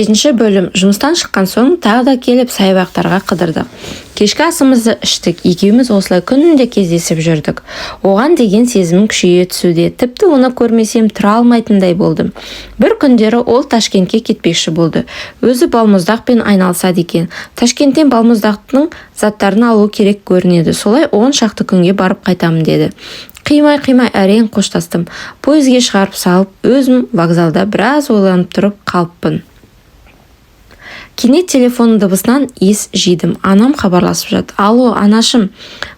Жетінші бөлім. Жұмыстан шыққан соң тағы да келіп, саябақтарға қыдырдық. Кешкі асымызды іштік. Екеуміз осылай күнде кездесіп жүрдік. Оған деген сезімім күшейе түсуде. Тіпті оны көрмесем, тұра алмайтындай болдым. Бір күндері ол Ташкентке кетпекші болды. Өзі балмұздақпен айналысады екен. Ташкенттен балмұздақтың заттарын алу керек көрінеді. Солай 10 шақты күнге барып қайтамын деді. Қимай-қимай әрең қоштастым. Пойызге шығарып салып, өзім вокзалда біраз ойланып тұрып қалыппын. Кенет телефонның дыбысынан ес жидым. Анам хабарласып жатыр. Алло, анашым!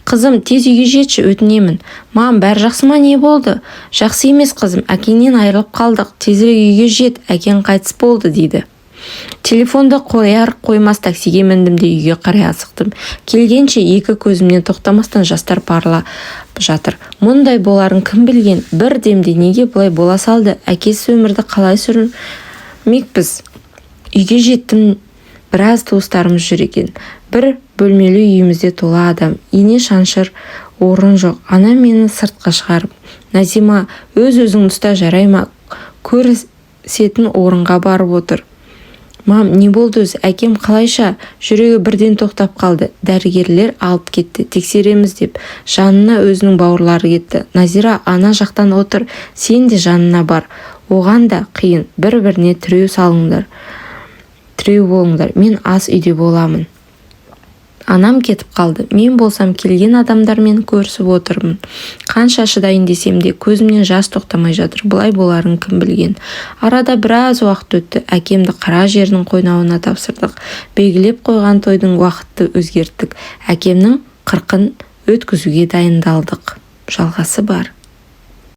Қызым, тез үйге жетші, өтінемін. Мам, бәрі жақсы ма? Не болды? Жақсы емес, қызым. Әкеңнен айырылып қалдық. Тезірек үйге жет, әкең қайтыс болды, дейді. Телефонды қояр қоймас таксиге міндім де, үйге қарай асықтым. Келгенше екі көзімнен тоқтамастан жастар парлап жатыр. Мұндай боларын кім білген? Бір демде неге бұлай бола салды? Әкесіз өмірді қалай сүрмекпіз? Үйге жеттім. Біраз туыстарымыз жүр екен. Бір бөлмелі үйімізде тола адам, ине шаншыр орын жоқ. Анам мені сыртқа шығарып: «Назима, өз-өзіңді ұста, жарай ма? Көрісетін орынға барып отыр». Мам, не болды өзі? Әкем қалайша? Жүрегі бірден тоқтап қалды. Дәрігерлер алып кетті, тексереміз деп. Жанына өзінің бауырлары кетті. Назира ана жақтан отыр, сен де жанына бар, оған да қиын. Бір-біріне тіреу салыңдар, тіреу болыңдар. Мен ас үйде боламын. Анам кетіп қалды. Мен болсам келген адамдармен көрісіп отырмын. Қанша шыдайын десем де, көзімнен жас тоқтамай жатыр. Бұлай боларын кім білген? Арада біраз уақыт өтті. Әкемді қара жердің қойнауына тапсырдық. Белгілеп қойған тойдың уақытты өзгерттік. Әкемнің 40-ын өткізуге дайындалдық. Жалғасы бар.